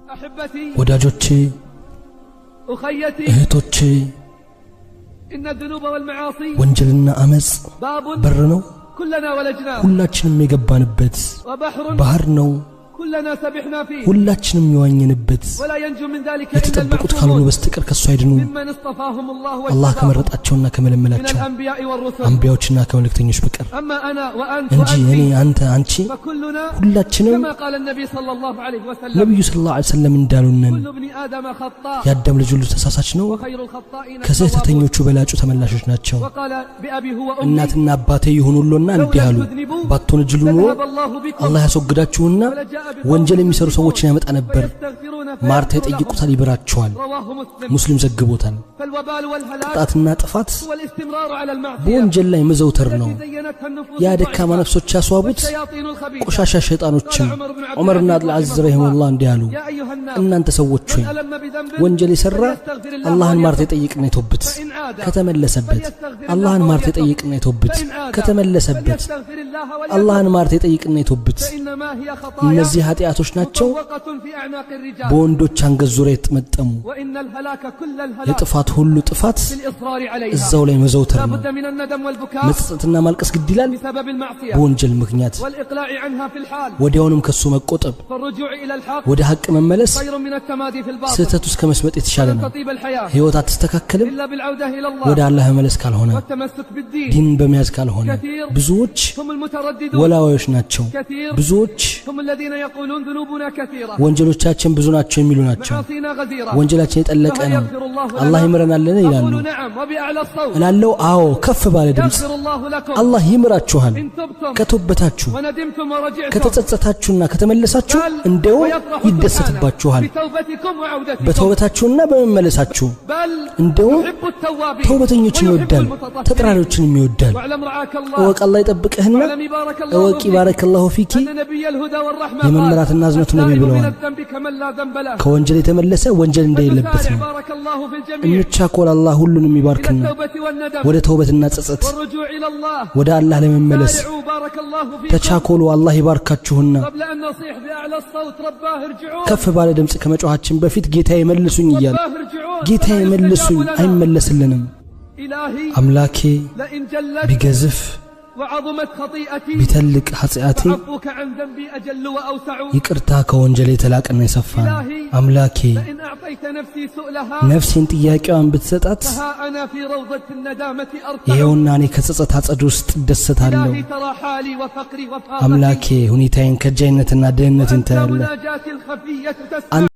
أحبتي ወዳጆቼ፣ أخيتي እህቶቼ፣ إن الذنوب والمعاصي ወንጀልና አመፅ باب በር ነው፣ كلنا ولجناه ሁላችንም የገባንበት وبحر ባህር ነው፣ كلنا سبحنا فيه ሁላችንም የዋኘንበት። ولا ينجو من ذلك إلا የተጠበቁት ካልሆኑ المعصومون በስተቀር ከሱ አይድኑም። ممن اصطفاهم الله አላህ واجتباهم ከመረጣቸውና من ከመለመላቸው الأنبياء والرسل አንቢያዎችና ከመልእክተኞች በቀር أما أنا وأنت እንጂ እኔ፣ وأنت አንተ፣ አንቺ فكلنا ሁላችንም كما قال النبي صلى الله عليه وسلم ነቢዩ صلى الله عليه وسلم እንዳሉነን كل ابن آدم خطاء የአዳም ልጅ ሁሉ ተሳሳች ነው፣ وخير الخطائين التوابون ከስህተተኞቹ በላጩ ተመላሾች ናቸው። وقال بأبي هو أمي እናትና አባቴ ይሁኑሎና እንዲህ አሉ፣ ባትወነጅሉ ኖሮ لذهب الله بكم አላህ ያስወግዳችሁና ولجاء ወንጀል بقوم የሚሰሩ ሰዎችን ያመጣ ነበር። فيستغفرون ማርታ فيغفر لهم ይጠይቁታል፣ ይምራቸዋል። رواه مسلم ሙስሊም ዘግቦታል። فالوبال والهلاك ቅጣትና ጥፋት هو الاستمرار على المعصية በወንጀል ላይ መዘውተር ነው። التي زينتها النفوس ያ ደካማ الضعيفة ነፍሶች ያስዋቡት والشياطين الخبيثة ቆሻሻ ሸይጣኖችም። قال عمر بن عبد ዑመር ብን العزيز አብዱልዓዚዝ رحمه الله رحمه الله እንዲህ አሉ፣ يا أيها الناس እናንተ ሰዎች من ሆይ ألم بذنب ወንጀል የሠራ فليستغفر الله አላህን ማርታ وليتب ይጠይቅና ይተውበት። فإن عاد ከተመለሰበት فليستغفر الله አላህን ማርታ وليتب ይጠይቅና ይተውበት። فإن عاد ከተመለሰበት فليستغفر الله وليتب አላህን ማርታ ይጠይቅና ይተውበት። فإنما هي خطايا እነዚህ ኃጢአቶች ናቸው مطوقة في أعناق الرجال በወንዶች አንገት ዙሪያ የተጠመጠሙ። وإن الهلاك كل الهلاك የጥፋት ሁሉ ጥፋት في الإصرار عليها እዛው ላይ መዘውተር لا ነው። بد من الندم والبكاء መጸጸትና ማልቀስ ግድ ይላል بسبب المعصية በወንጀል ምክንያት፣ والإقلاع عنها في الحال ወዲያውንም ከሱ መቆጠብ፣ فالرجوع إلى الحق ወደ ሐቅ መመለስ خير من التمادي في الباطل ስህተት ውስጥ ከመስመጥ የተሻለ ولن ነው። تطيب الحياة ሕይወት አትስተካከልም إلا بالعودة إلى ወደ الله አላህ መመለስ ካልሆነ፣ والتمسك بالدين ዲንን በመያዝ ካልሆነ። ብዙዎች هم المترددون ወላዋዮች ናቸው። كثير ብዙዎች هم الذين يقولون ذنوبنا كثيرة ወንጀሎቻችን ብዙ ናቸው የሚሉ ናቸው። معاصينا غزيرة ወንጀላችን የጠለቀ فهل ነው፣ يغفر الله አላህ لنا ይምረናልን ይላሉ። أقول نعم وبأعلى الصوت እላለው አዎ፣ ከፍ ባለ ድምፅ يغفر الله لكم አላህ ይምራችኋል። إن تبتم ከተወበታችሁ وندمتم ورجعتم ከተጸጸታችሁና ከተመለሳችሁ بل እንደውም ويفرح سبحانه ይደሰትባችኋል بتوبتكم وعودتكم በተውበታችሁና በመመለሳችሁ። بل እንደውም يحب التوابين ተውበተኞችን ويحب ይወዳል፣ المتطهرين ተጥራሪዎችንም ይወዳል። واعلم رعاك الله እወቅ አላህ ይጠብቅህና واعلم بارك الله እወቂ فيك بارك الله فيك أن نبي الهدى والرحمة قال የመመራትና እዝነቱ ነቢይ التائب من ብለዋል። الذنب كمن لا ذنب له ከወንጀል የተመለሰ ወንጀል እንደሌለበት فنسارع ነው። بارك الله في الجميع እንቻኮል አላህ ሁሉንም إلى ይባርክና التوبة والندم ወደ ተውበትና ጸጸት والرجوع إلى الله ወደ አላህ ለመመለስ سارعوا بارك الله فيكم ተቻኮሉ አላህ ይባርካችሁና። قبل أن نصيح بأعلى الصوت رباه ارجعون ከፍ ባለ ድምፅ ከመጮኻችን በፊት ጌታዬ መልሱኝ እያለ رباه ارجعون ጌታዬ فلا መልሱኝ يستجاب لنا አይመለስልንም። إلهي አምላኬ لئن جلت ቢገዝፍ وعظمت خطيئتي ቢተልቅ ኃጢአቴ فعفوك عن ذنبي أجل وأوسع ይቅርታ ከወንጀል የተላቀና የሰፋ ነው። አምላኬ لئن أعطيت نفسي سؤلها ነፍሴን ጥያቄዋን ብትሰጣት فها أنا في روضة الندامة أرتع ይኸውና እኔ ከጸጸት አጸድ ውስጥ እደሰታለሁ። إلهي ترى حالي وفقري وفاقتي አምላኬ ሁኔታዬን ከጃይነትና ድህነቴን وأنت ታያለህ። مناجاتي الخفية تسمع